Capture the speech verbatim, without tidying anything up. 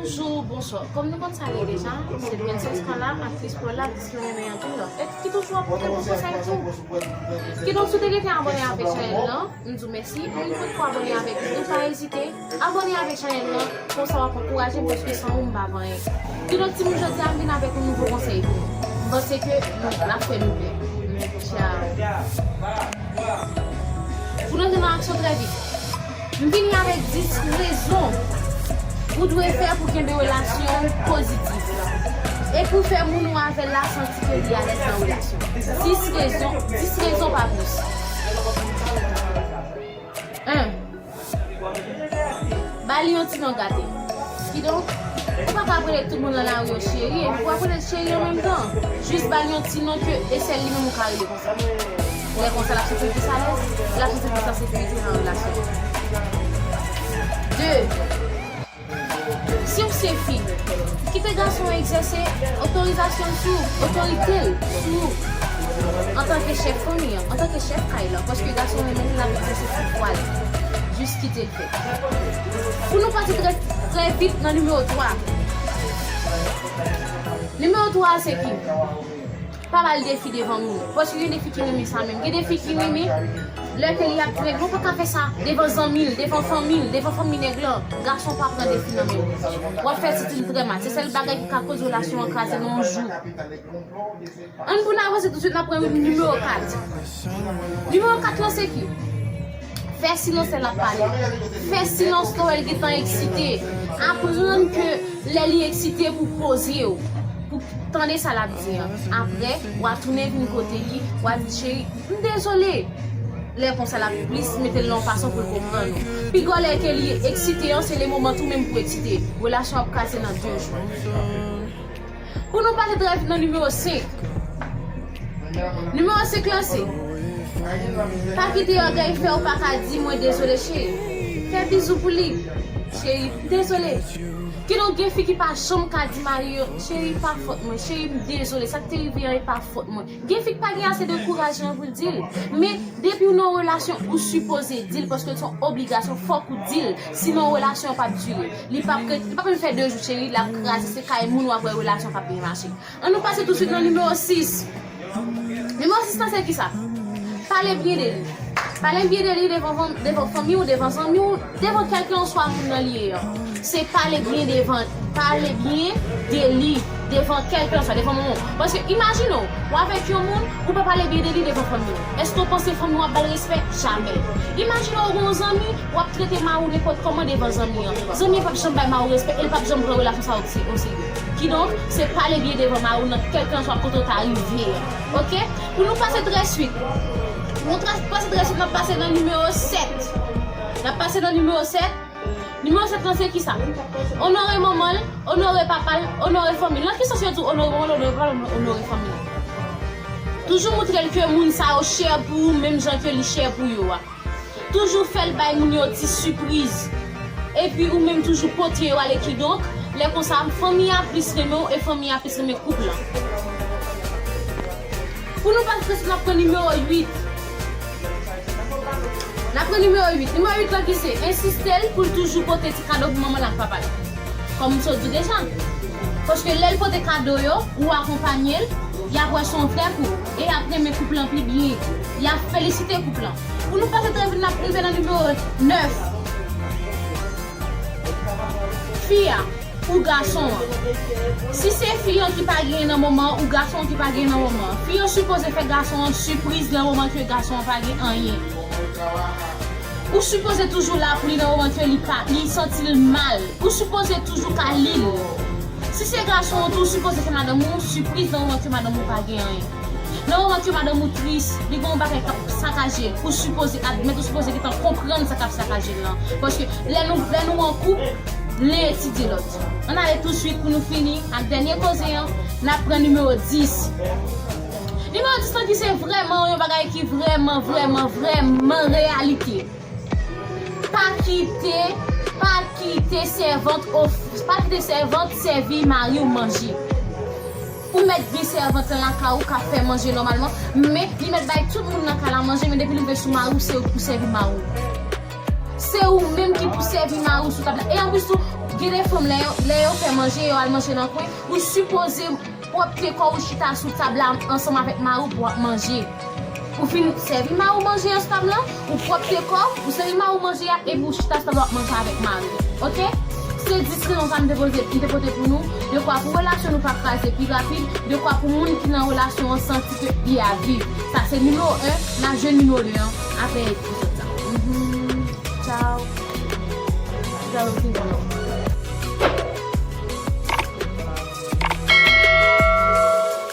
Bonjou, bonswa. Kòm nou konn sa ye deja, se Princess Carla, aktris pòl la, aktris nou renmen anpil la. E ki toujou ap pote bon konsèy tou. Kidonk, si w te gentan abòne avèk chanèl lan, m di w mèsi. Menm si w potko abòne avèk nou, pa ezite, abòne avèk chanèl lan, konsa w ap ankouraje m, paske san ou, m pa anyen. Kidonk, timoun, jodi a, m vin avèk yon nouvo konsèy pou nou. M panse ke n ap fè nou byen. Tchao. Pou n antre nan aksyon trè vit. M vini avèk dis rezon ou dwe fè pou kenbe relasyon w pozitif e pou fè moun ou avè l la santi ke li alèz nan relasyon. Dis rezon, dis rezon pa plis. En, ba li yon ti non gate. Kidonk, ou pa ka ap rele tout moun nan lari yo cheri, epi w ap rele l cheri an menm tan. Jis ba li yon ti non ke e sèl li menm ou ka rele konsa. Lè konsa, l ap santi l plis alèz, l ap santi l plis an sekirite nan relasyon. De, si w se fi, kite gason an egzèse otorizasyon l sou ou, otorite l sou ou, antanke chèf fanmi an, antanke chèf kay lan, paske gason an menm, l ap egzèse pouvwa l. Jis kite l fè. Pou nou pase trè, trè vit nan nimewo twa. Nimewo twa a se ki? Pa ba l defi devan moun. Paske gen de fi ki renmen sa menm. Gen de fi ki renmen lè ke li ap trèk. Ou pa ka fè sa devan zanmi l, devan fanmi l, devan fanmi nèg lan. Gason pa pran defi nan men w. W ap fè sitin trè mal. Se sèl bagay ki ka koz relasyon an kraze nan yon jou. Ann pou n avanse tousuit, n ap pran nimewo kat. Nimewo kat lan se ki? Fè silans lè l ap pale. Fè silans lè w wè l gentan eksite. Aprann ke lè li eksite pou poze w, pou tande sa l ap di an. Apre, w a tounen vin kote li, w a di, cheri, m dezole. Lè konsa l ap plis mete l nan yon fason pou l konprann ou. Piga lè ke li eksite an, se le moman tou menm pou eksite. Relasyon ap kraze nan de jou. Pou nou pase trè vit nan nimewo senk. Nimewo senk lan se, pa kite ògèy fè w pa ka di mwen dezole cheri. Fè bizou pou li. Cheri, m dezole. Kidonk gen fi ki pa janm ka di mari yo, cheri, pa fòt mwen, cheri, m dezole, sa k te rive an e pa fòt mwen. Gen fi k pa gen ase de kouraj lan pou l di l. Men depi w nan yon relasyon, ou sipoze di l, paske se yon obligasyon, fòk ou di l. Sinon, relasyon an p ap dire. Li p ap ret, li p ap menm fè de jou, cheri, l ap kraze, se kay moun w ap wè relasyon p ap byen mache. Ann nou pase tousuit nan nimewo sis. Nimewo sis lan se kisa? Pale byen de li. Pale byen de li devan fanm, devan fanmi w, devan zanmi w, devan kèlkanswa moun nan li ye an. Se pale byen devan, pale byen de li devan kèlkanswa, devan manman w. Paske imajine w, w avèk yon moun, ou pa pale byen de li devan fanmi w. Èske w panse fanmi w ap ba l respè? Jamè. Imajine w gen yon zanmi, w ap trete mari w nenpòt kòman devan zanmi an. Zanmi an p ap janm bay mari w respè e l p ap janm pran relasyon sa a o serye. Kidonk, se pale byen devan mari w nan kèlkanswa kote w ta rive an. Oke? Pou nou pase trè swit. Pou nou tra-, pase trè swit, n ap pase nan nimewo sèt. N ap pase nan nimewo sèt. Nimewo sèt lan se kisa? Onore manman l, onore papa l, onore fanmi l. Nan ki sans yo di w onore manman l, onore papa l, onore fanmi l? Toujou moutre l ke moun sa yo chè pou ou menm jan ke li chè pou yo a. Toujou fè l bay moun yo ti sipriz. Epi ou menm toujou pote yo ale, kidonk, lè konsa, fanmi a plis renmen w e fanmi a plis renmen koup lan. Pou nou pase trè swit, n ap pran nimewo uit. N ap pran nimewo uit. Nimewo uit lan ki se, ensiste l pou l toujou pote ti kado pou manman l ak papa l. Kòm m sot di w deja. Paske lè l pote kado yo, ou akonpanye l, y ap wè se yon frè pou ou. E y ap renmen koup lan pi byen. Y ap felisite koup lan. Pou nou pase trè vit, n ap rive nan nimewo nèf. Fi a ou gason an. Si se fi an ki pa genyen nan moman an, ou gason an ki pa genyen nan moman an, fi an sipoze fè gason an sipriz nan moman ke gason an pa gen anyen. Ou sipoze toujou la pou li nan moman ke li pa, li santi l mal. Ou sipoze toujou ka li l. Si se gason an tou, ou sipoze fè madanm ou sipriz nan moman ke madanm ou pa gen anyen. Nan moman ke madanm ou tris, li gen yon bagay k ap sakaje l, ou sipoze admèt, ou sipoze gentan konprann sa k ap sakaje l lan. Paske lè nou, lè nou an koup, len etidye lòt. Ann ale touswit pou nou fini ak dènye koze an, n ap pran nimewo dis. Nimewo dis lan ki se vrèman yon bagay ki vrèman, vrèman, vrèman reyalite. Pa kite, pa kite sèvant of-, pa kite sèvant sèvi mari w manje. Ou mèt gen sèvant lan lakay ou k ap fè manje nòmalman, men li mèt bay tout moun nan kay la manje, men depi l rive sou mari w, se ou ki pou sèvi mari w. Se ou menm ki pou sèvi mari w sou tab la. E anplis tou, Gen de fanm, lè yo, lè yo fè manje, yo al manje nan kwen, ou sipoze pwòpte kò w, chita sou tab la ansanm avèk mari w pou w ap manje. Ou fin sèvi mari w manje sou tab la, ou pwòpte kò w, ou sèvi mari w manje a, epi ou chita sou tab la w ap manje avèk mari w. Oke? Se dis rezon sa m te poze, m te pote pou nou, dekwa pou relasyon nou pa kraze pi rapid, dekwa pou moun ki nan relasyon an santi ke li a viv. Sa se nimewo en, n a jwenn nimewo de an apre epizòd sa. Mhm. Tchao. Tchao, tchao.